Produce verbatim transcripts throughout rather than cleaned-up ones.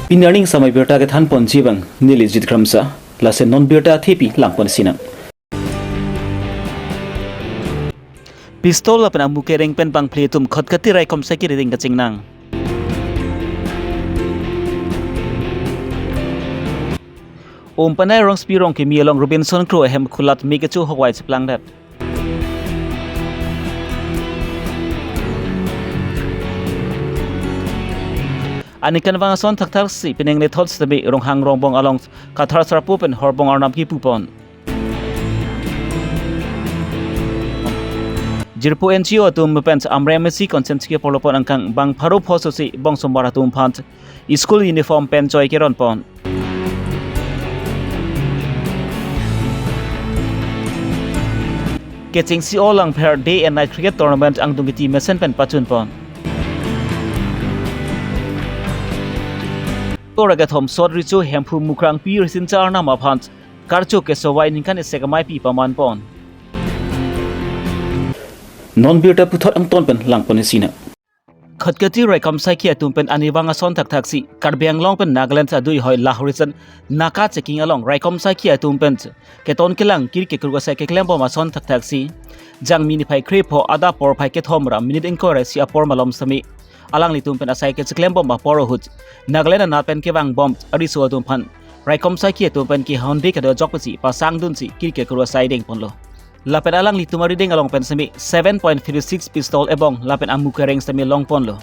Pini arni samai birta kethan ponji abang neli Jit Kramsa, lasi non birta thepi langpon sinang. Pistol lapen amu kereng pen bangphli atum Khatkhati raikom saiki riding kachingnang. Umpanai Rongsopi Rongkimi along Robinson Kro ahem khulat me kecho hokvai cheplangdet. Anikan vang ason thakthak si penang nethot sitame Ronghang Rongbong along Kathar Sarpo pen Horbong Arnam kipupon. Jirpo N G O atum pen Amri M A C constituency keparlopon angkang bang pharo pho sosi bongsomar atum aphan school uniform pen choi keronpon. Kechengsi Olangpher day and night cricket tournament angdung kiti mesen pen pachunpon. Kora kethom sot Richo Hemphu Mukrang Pi Risincha Arnam aphan karcho kesovai ningkan isi amei pi pamanpon. Non birta puthot angton pen langpon sinang. Khatkhati raikom saiki atum pen arnivang ason thakthak si Karbi Anglong pen Nagaland adui hoi Lahorijan naka checking along raikom saiki atum pen keton kelang kir kekruk asai keklembom ason thakthak si Jangmi niphai krepho adap porphai kethom ra minute ingkoi ra isi apor malom sitame alanglitum pen asai kecheklembom apor ahut Nagaland anat pen kevangbom ariso atum aphan raikom saiki atum pen kehonde kedo ajok pensi pasangdunsi kir kekruk asai dengponlo. Lapen alanglitum arideng along pen sitame seven point fifty six pistol ebong lapen amu kereng sitame longponlo.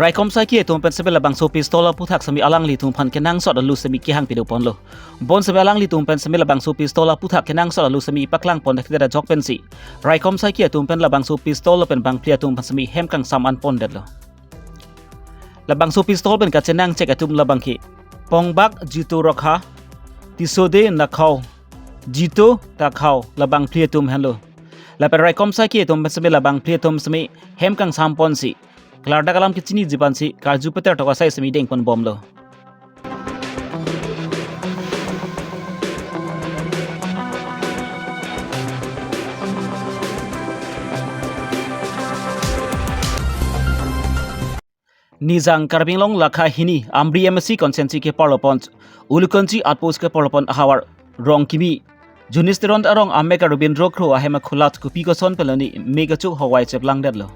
Raikom saiki atum pen sitame labangso pistol aputhak sitame alanglitum aphan kenangsot alu sitame kehang pidoponlo. Bonsitame alanglitum pen sitame labangso pistol aputhak kenangsot alu sitame paklangpon thekthedet ajok pensi raikom saiki atum pen labangso pistol lapen bangphli atum aphan sitame hem kangsam anpondetlo. Labangso pistol pen kachenangchek atum labang ke Pongbak Jitu Rokha, Tisode Nakhao, Jitu Takhao labangphli atum henlo. Lapen raikom saiki atum pen sitame labangphli atum sitame hem kangsamponsi klardak alam kechiniji aphansi karju peter tok asai sitame dengponbomlo. Nijang Karbi Anglong lakha hini Amri M A C constituency keparlopon Ulukonchi outpost keparlopon ahavar Rongkimi Junis Teron arong amek Robindro Kro ahem akhulat kopi koson peloni me kecho hokvai cheplangdetlo.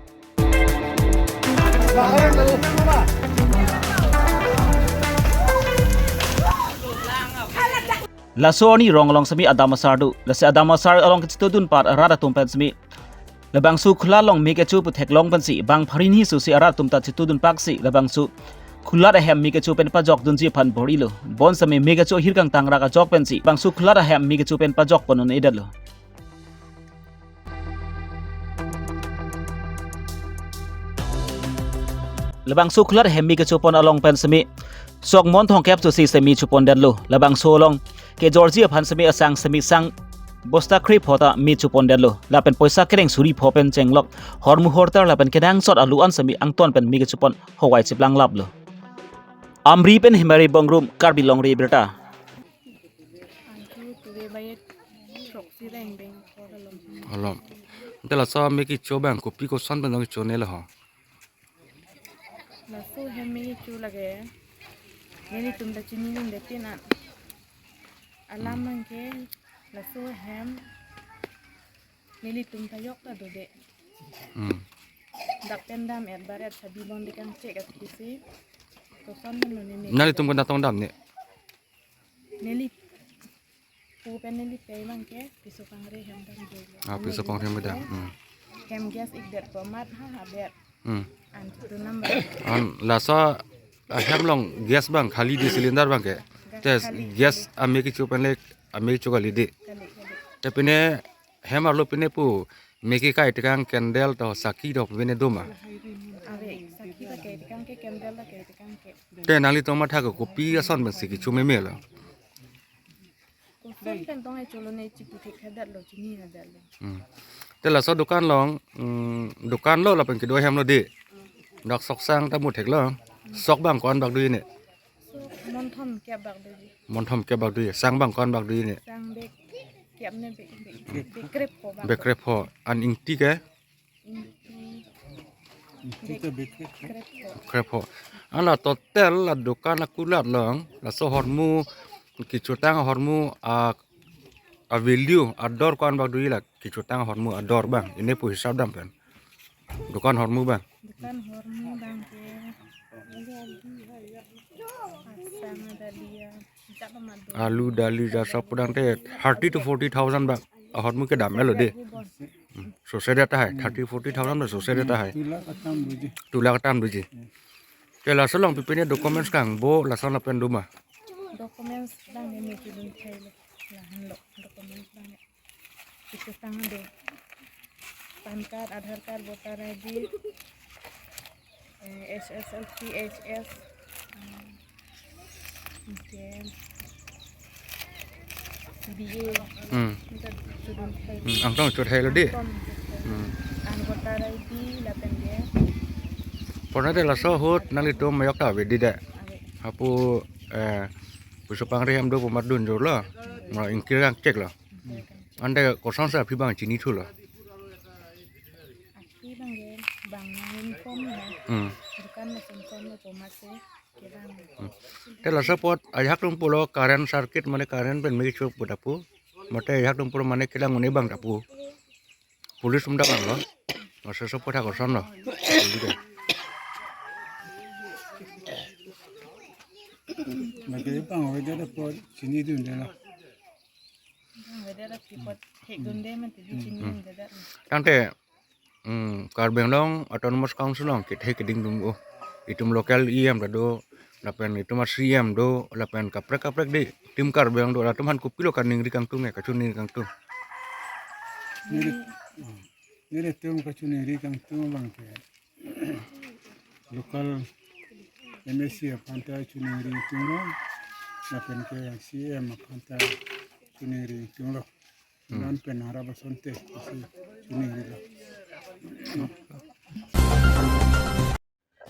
Laso arni rong along sitame adam asar do. Lasi adam asar along kachetudun apar arat atum pen sitame labangso khulat along me kecho pu theklong pensi bang pharo hini sosi arat atum ta chetudunpaksi labangso khulat ahem me kecho pen pajokdunji aphan bor-ilo. Bonsitame me kecho ahir kangtangrak ajok pensi labangso khulat ahem me kecho pen pajokpon un-edetlo. Labangso khulat ahem me kechopon along pen sitame sok mon thomkep sosi sitame chopondetlo. Labangso along kejorji aphan sitame asang sitame sang bosta krepho ta me chopondetlo. Lapen poisa kereng suri pho pen chenglok hormu hortar lapen kenangsot alu an sitame angton pen me kechopon hokvai cheplanglaplo. Amri pen Hemari Bongrung, Karbi Longri Abirta. Antu tuve bayet throksi reng beng kor alom. Alom. Ante laso me kecho abang kopi koson pen dong chonelo ho? Laso hem me kecho lake nelitum ta chini nung de tin an. Alam abang ke laso hem nelitum ta yok ta dode. Hmm. Dak pen dam-et bar-et sabi bong de kangchek at kisi. Koson henlo ne me. Nanglitum ko natong dam ne? Neli pu pen neli pei abang ke piso kangre hem dam dolo. Ah, piso kangre hem dam. Hmm. Hem gas ikdet po mat ha ha bet. Hmm. An tu number. An laso ahem along gas abang khali de cylinder abang ke. Gas. Te khali. Gas ame kecho pen le ame kecho kali de. Kali, kali. Te pine hem arlo pine pu me kekai tekang candle to sakhi to pine doma. Ave, sakhi ta kai tekang ke, candle ta kai tekang ke. Te nanglitum matha ke kopi ason pensi kecho memelo? Koson pen tong e cholo ne chipu thekthedet lo, chini hadet lo. Hmm. Te laso dukan along, hmm, dukan lo lapen kedo ahem lo de. Dak sok sang ta mu theklo. Sok abang ko-an bak do ne? Sok mon thomkep bak doji. Mon thomkep bak doji. Sang abang ko-an bak do ne? Sang bek kep ne bek, bek, bek krepho bak. Bek krepho. An ingti ke? Ingti. Krepho. Ala total la dukan akulat along, laso ahormu, kechotang ahormu a, a value ador ko-an bak doji la kechotang ahormu ador abang, ini pu hisap dam pen. Dukan ahormu abang. Dukan ahormu abang ke asang ada dia. Alu dali jasa pudang te thirty to forty thousand abang ahormu kedam lo de. Hmm. Sose det tahai, thirty forty thousand abang sose det tahai. Tulak atam doji. Tulak atam doji. Ke laso along pi pi ne documents kangbo laso lapen do ma? Documents abang ne meki dun thai lo. Lahenlo documents abang ne. Kechotang do. PAN card, Aadhaar card, voter I D, eh, H S L C, H S, eh, C B A. Hmm. Angtong chot hai lo de. Hmm. An voter I D lapen de. Pona de laso ahut nanglitum mayok ta ave di de. Ave. Hapu, eh, puso pangri hem do pu mat dun jor lo. Ma ingkir kangchek lo. Ante kosonsi aphi abang chinithu lo? Aphi abang ke bang nang inform lo. Hmm. Dukan lo inform lo tomat se ke bang. Hmm. Te laso apot ajahak atum pulo current circuit mane current pen me chok pu ta pu. Mate ajahak atum pulo mane kelang un-e abang ta pu. Police atum ta vanglo. Laso apot ha koson lo? Police ke. Lake pangvoi det apot chinidunde lo. Pangvoi det apot thekdunde mati di chinidunde det. Tangte, hmm, Karbi Anglong Autonomous Council along kethek keding atum o. Itum local E M ta do, lapen itum a C M do, lapen kaprek kaprek di, itum Karbi Anglong do, latum aphan kopilo kaningri kangtung e, kachiningri kangtung? Neli, nelitum kachiningri kangtung abang ke local M A C aphan ta chiningri kangtung lo, lapen ke C M aphan ta chiningri kangtung lo. Hmm. Nan pen harap asonte, isi chiningri lo.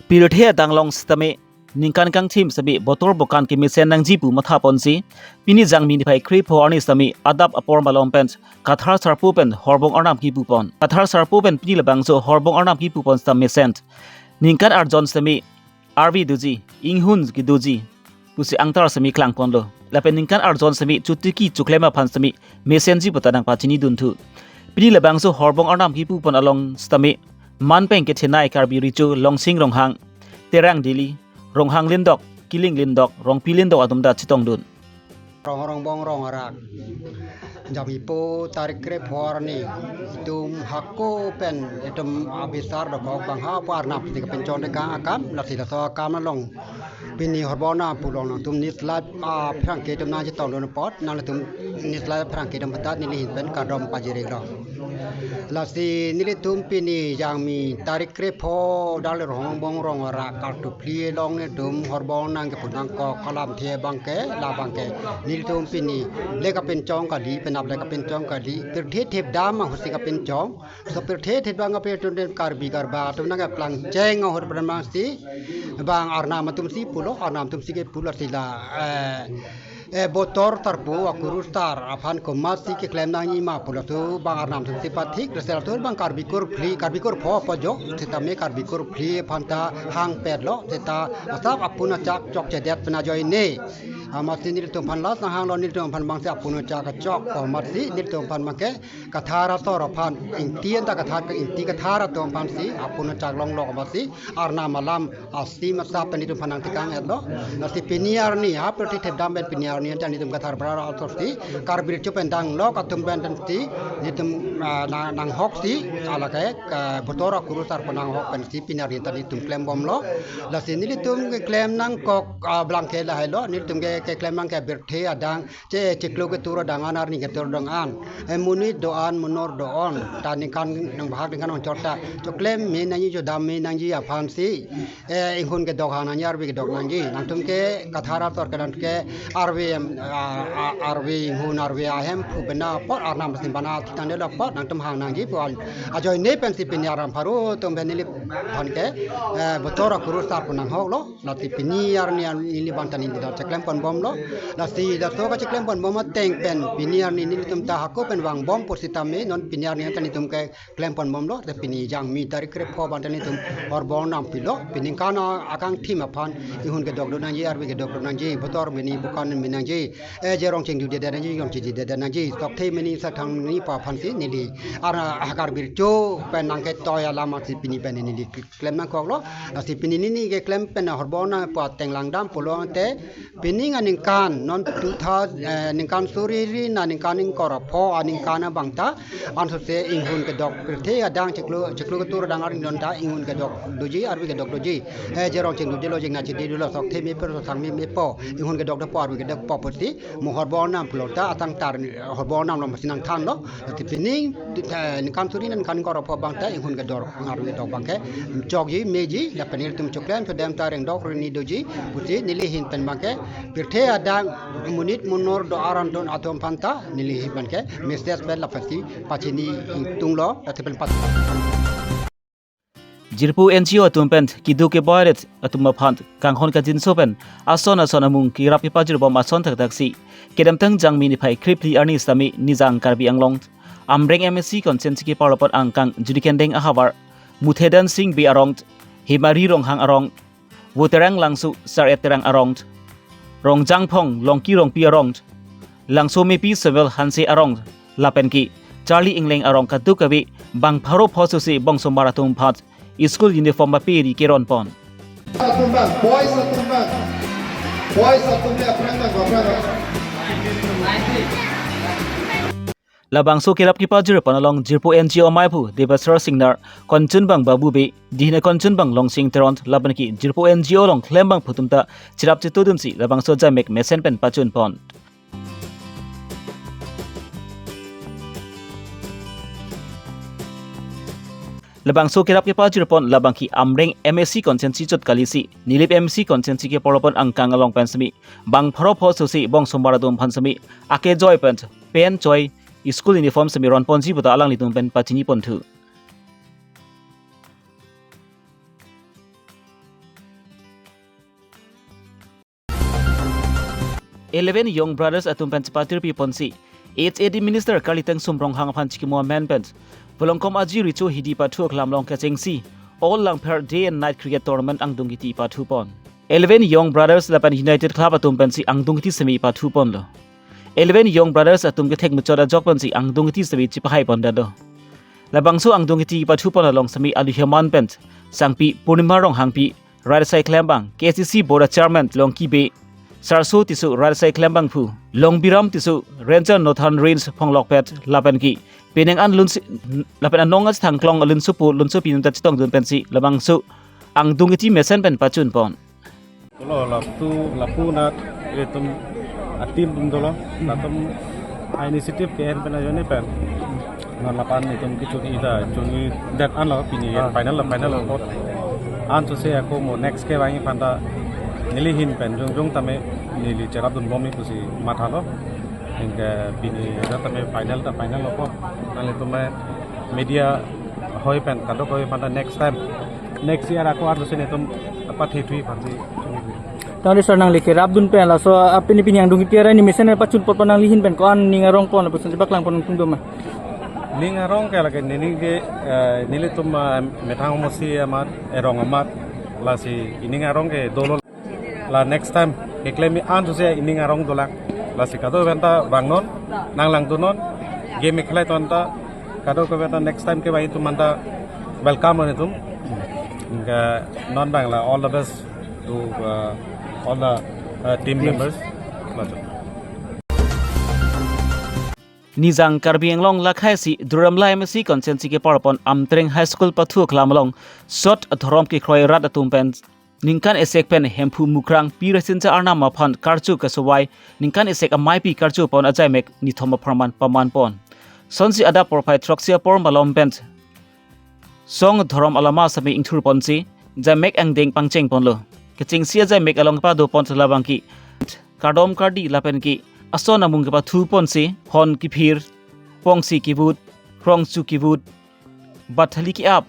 Pirthe adang along sitame, ningkan kangthim sitame, botor bokan kemesen nangji pu mathaponsi, pini Jangmi niphai krepho arni sitame, adap apor malom pen, Kathar sarpo pen, horbong arnam kipupon. Kathar sarpo pen pini labangso, horbong arnam kipupon sitame mesen. Ningkan arjon sitame, arve doji, inghun kedoji pusi angtar sitame klangponlo. Lapen ningkan arjon sitame chotiki choklem aphan sitame mesenji pu ta nangpachinidunthu. Pini labangso horbong arnam kipupon along sitame man pen kethenei Karbi Recho Longsing Ronghang, Terang Dili, Ronghang Lindok, Kiling Lindok, Rongpi Lindok atum ta chetongdun. Rong Rongbong Rong Arak. Jangmi po tarik krepho arni itum hako pen itum abisar dokok bang ha pu arnam si kapinchon de ka akam, lasi laso akam along pini horbong arnam pu along nangtum News Live, ah, pherangke atum nangchetongdun apot, nanglitum News Live pherangke atum aphan ta neli ahin pen kardom pajirlo. Lasi nelitum pini Jangmi tarik krepho dal Rong Rongbong Rong Arak kartuphli along nelitum horbong nangkepu nangkok alamthe abang ke, labang ke nelitum pini le kapinchong kali, penap le kapinchong kali, pirthe thepdam ahutsi kapinchong. So pirthe thepdam kapinchong, Karbi Karba atum nangkeplang cheng ahut pen abangsi, bang arnam atum si pulo, arnam atum si kepulo sila, eh, eh, botor sarpo, akurusar aphan komatsi keklem nangji ma pulo, so bang arnam atum si pathik, resel atum bang Karbi kurphli, Karbi kurpho pu jo, sitame Karbi kurphli aphan ta hangpetlo, seta asap apun achak chokchedet pen ajoine. Amatsi nelitum aphan last nanghanglo, nelitum aphan bangsi apun achak kachok, komatsi nelitum aphan abang ke Kathar ator aphan, Ingti anta Kathar, Ingti Kathar atum aphansi apun achak longlok amatsi arnam alam asim asap pen nelitum aphan nangtekang-etlo. Lasi pini arni, ha pirthe thepdam pen pini arni anta nelitum Kathar bra ator si, Karbi Recho pen danglok atum pen si, nelitum, ah, nang, nanghok si, alake, ah, botor akurusar pu nanghok pensi pini arni anta nelitum klembomlo. Lasi nelitum keklem nangkok, ah, abang ke lahailo, nelitum ke, keklem nang ke pirthe adang, che chiklo ketur adang an, arni ketur adang an. Eh, monit do-an, monor do-an. Ta ningkan nangbahak ningkan ongchot ta choklem me nangji, chodam me nangji aphansi, eh, inghun kedok hang nangji, arve kedok nangji. Nangtum ke Kathar ator ke nangtum ke arve, em, ah, ah, arve inghun, arve ahemphu pen apot arnam asim pen athitan delo apot nangtum hang nangji pu an. Ajoine pensi pini arnam pharo atum pen neliphan ke, eh, botor akurusar pu nanghoklo. Lasi pini arni an neli abang ta neli ta cheklem ponbom. lo. Lasi laso kacheklem ponbom ateng pen pini arni nelitum ta hako pen vangbom pusitame non pini arni ta nelitum keklem ponbomlo. Te pini Jangmi tarik krepho abang ta nelitum horbong arnam pilo. Pini ningkan akangthim aphan inghun kedok do nangji, arve kedok do nangji, botor meni bukan meni nangji, eh, jerong chingdude de nangji, rong chingdude de nangji, tokthe meni sathang ni pa aphansi neli ar hakar bircho pen nangketoi alam si pini pen neli klem nangkoklo. Lasi pini neli keklem pen horbong arnam pu ateng langdam pulote pining aningkan non two thousand, eh, ningkan suri ri na ningkan ingkoi ra pho aningkan abang ta ansose inghun kedok pirthe adang chiklo, chiklo ketur adang arni non ta inghun kedok doji, arve kedok doji. Eh, jerong chingdudelo, jengna chidilo, tokthe mepo, sathang mepo, inghun kedok dopo, arve kedok po pusi mo horbong arnam pulo ta atang tar horbong arnam lo masi nangthanlo. Lasi pining, eh, ningkan suri na ningkan ingkoi ra pho abang ta inghun kedok, arve kedok abangke chokji, meji, lapen nelitum choklem chodem ta rengdok reni doji pusi neli ahin pen abangke pirthe adang monit monor do-an don atum aphan ta neli ahin pen ke message pen lapusi pachini ingtunglo, lapen pat Jirpo N G O atum pen keduk keboi arat atum aphan kanghon kangjinso pen ason ason amung kerap kepajirbom ason thakthak si kedamtang Jangmi niphai krephli arni sitame Nijang Karbi Anglong Amreng M A C constituency keparlo apot angkang Judikendeng ahavar Muthedan Sing Bey arong, Hemari Ronghang arong, Voterang Langso, Sar-et Terang arong, Rongjangphong Longki Rongpi arong, Langsomepi Samuel Hanse arong, lapen ke Charlie Engleng arong kadokave bang pharo pho sose bongsomar atum aphan school uniform pape ri keron pon. Atum bang, boys atum bang. Boys atum le aphrang bang, aphrang bang. Labangso kerap kepajir pon along Jirpo N G O amaiphu Debasar Singnar, konchun bang Babu Bey, dihne konchun bang Longsing Teron, lapen ke Jirpo N G O along klem bangphu atum ta cherap chetudunsi labangso ajaimek mesen pen pachun pon. Labangso kerap kepajir pon labang ke Amreng M A C constituency chot kalisi Nilip M A C constituency keparlo apot angkang along pen semi bang pharo pho sose bongsomar atum aphan semi akejoi pen pen choi school uniform semi ron ponji puta alanglitum pen pachini ponthu. Eleven Young Brothers atum pen chepatirpi ponsi H A D Minister Karli Tengsum Ronghang aphan chikimo amen pen Volongkom Aji Recho Hidi pathu aklam along kechengsi All Langpher Day and Night Cricket Tournament angdung kiti pathu pon. Eleven Young Brothers lapen United Club atum pensi angdung kiti semi pathu ponlo. Eleven Young Brothers atum kethek muchot ajok pensi angdung kiti semi chipahai pon dado. Labangso angdung kiti pathu pon along semi alu heman pen sangpi Purnima Ronghangpi, Radasai Klembang, K C C Board Chairman Longki Bey, Sarso Tisso Radasai Klembangphu, Longbiram Tisso Ranger Northern Range Phonglokpet lapen ke penang an lunsi lapen anong achethang klong alunsupu lunsupi atum ta chetongdun pensi labangso angdung kiti mesen pen pachun pon. Dolo lapu lapu nat itum atim dum dolo, latum a initiative ke-en pen ajoine pen. Non lapu-an itum kechun-i ta chun-i det anlo pini. Ah. Final lo, final lo. Ansose ako mo next kevangji aphan ta neli ahin pen jongjong tame neli cherap dunbomji pusi mathalo. Anke pini det tame final ta final lo po. Nanglitum media hoi pen kadokave aphan ta next time, next year ako ansose netum pathethui aphansi. Tangte sir, nangli kerap dun pen laso apini pini angdung kiti arai ni mesen pachun pon pon nangli ahin pen ko-an ning arong pon lapuson chepaklang pon tung doma? Ning arong ke lake neli ke, eh, nelitum, eh, methang amosi amat, erong amat, lasi ining arong ke dolo. La next time keklem ansose ining arong dolang. Lasi kadokave aphan ta vangnon, nanglangdunnon, game khelai ton ta, kadokave aphan ta next time kevangji atum aphan ta welcome lo netum. Anke non abang la all the best to, uh, all the, uh, team members. Nijang Karbi Anglong lakhaisi Duar-Amla M A C constituency keparlo pon Amtreng High School pathu aklam along sot adhorom kekroi rat atum pen ningkan esek pen Hemphu Mukrang Pi Rasinja Arnam aphan karju kasovai ningkan esek ameipi karju pon ajaimek nithom apharman paman pon. Sonsi adap porphai throksi apor malom pen song dhorom alama sami ingthur ponsi ajaimek angdeng pangcheng ponlo. Kechengsi ajaimek along kepado pon labang ke kardom kardi lapen ke ason amung kepathu ponsi hon kiphir, pongsi kivut, krongchu kivut, bathali ki-ap,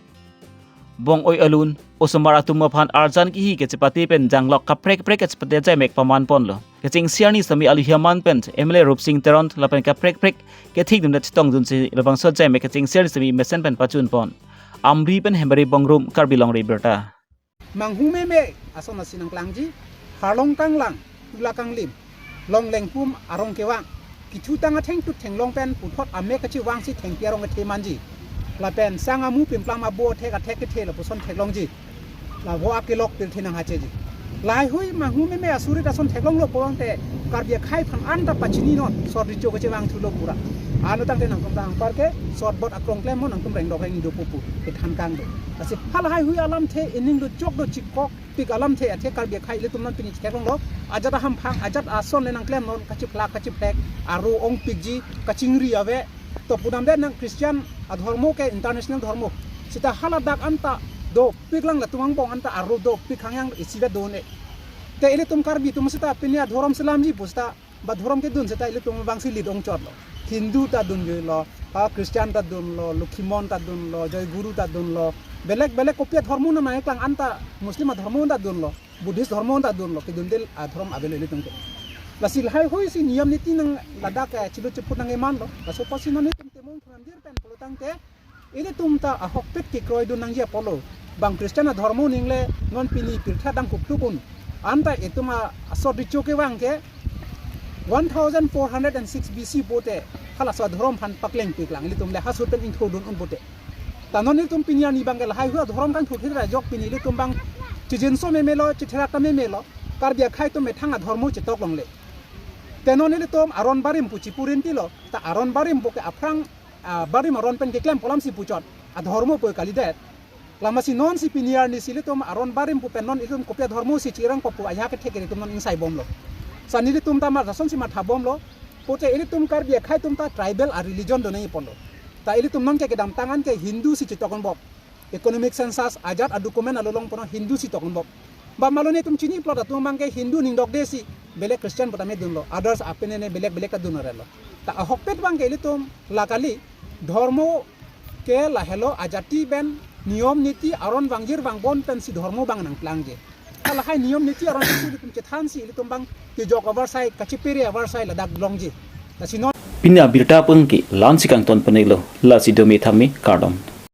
bong-oi alun, osomar atum aphan arjan kihi kachepate pen janglok kaprek kaprek kachepate ajaimek paman ponlo. Kachingsi arni sitame alohi aman pen M L A Rupsing Teron lapen kaprek prek kethik dum det chetong dunsi labangso ajaimek kachingsi arni sitame mesen pen pachun pon. Amri pen Hemari Bongrung, Karbi Longri Abirta. Manghu meme ason asi nangklangji, harlong kanglang, tula kanglim, longleng pum arong kevang, kithutang athengtut thenglong pen puthot amek kachevangsi thengpi arong kethe manji. Lapen sang amu pimplang abo thek athek kethe lapuson theklongji. La vo akelok pirthe nanghacheji. Lahaihui manghu meme asurit ason theklonglo pulote Karbi akhei aphan anta pachini non, sot recho kachevang thulo pura. Ano tangte nangtum ta anparke sot bot akrong klem mo, nangtum rengdok rengni dopo pu kethan kangdo. Lasi halahaihui alamthe, ening do, chok do, chikok pik alamthe athe Karbi akhei ilitum non pini theklonglo. Ajat ahamphang, ajat ason le nangklem non, kachiphlak kachiphlek, aro ongpikji, kachingri ave. To pudamde nang Christian adhormo ke international dhormo. Seta haladak anta dopik lang, latum angbong anta aro dopik hangyang isivet do-un-e. Te ilitum Karbi atum seta pini adhorom selamji pu seta ba dhorom kedun seta ilitum abangsi lit ongchotlo. Hindu ta dunjoi lo, ha Christian ta dunlo, Lokhimon ta dunlo, Joy Guru ta dunlo. Belek belek kopi adhormo nang nangklang, anta Muslim adhormo ta dunlo, Buddhist dhormo ta dunlo, kedunde adhorom avelo ilitum ke. Lasi lahaihui si niyom niti nang ladak, eh, chilu chiput nang emanlo. Laso apotsi non ilitum temong thuram dir pen pulo tangte ilitum ta ahokpet kekroi dun nangji apotlo. Bang Christian adhormo ningle non pini pirthe adang kupluk un. Anta itum a, asot recho kevang ke one thousand four hundred and six B C pote halaso adhorom aphan pakleng piklang, ilitum le hasut pen ingtho dun un pote. Ta non ilitum pini arni abangke lahaihui adhorom kangthur thira ajok pini ilitum bang chijinso memelo, chitherak ta memelo, Karbi akhei atum methang adhormo chetok longle. Te non ilitum aron barim pu chipurinti lo, ta aron barim pu ke aphrang, ah, barim aron pen keklem pu alamsi puchot, adhormo pu kalidet. Lasi non si pini arni si ilitum aron barim pu pen non ilitum kopi adhormo si chirang papu aya kethek ilitum non ingsai bomlo. Sa nelitum ta mar lason si matha bomlo. Pote ilitum Karbi akhei atum ta tribal a religion do nangji ponlo. Ta ilitum non ke kedamtang an ke Hindu si chetok onbom. Economic census ajat adocument along pon Hindu si tok onbom. Ba malone itum chini plot atum abangke Hindu ning dokde si belek Christian pu tame dunlo, others apene ne belek belek ta dun orelo. Ta ahokpet abangke ilitum la kali, dhormo ke lahelo ajati pen niyom niti aron vangjir vangbon pensi dhormo abang nangplangje. Halahai niyom niti aron pensi ilitum chethansi ilitum abang kejok avarsai, kachipiri avarsai ladak longje. Lasi non pini abirta pengki la-ansi kangton penelo, lasi dome thame kardom.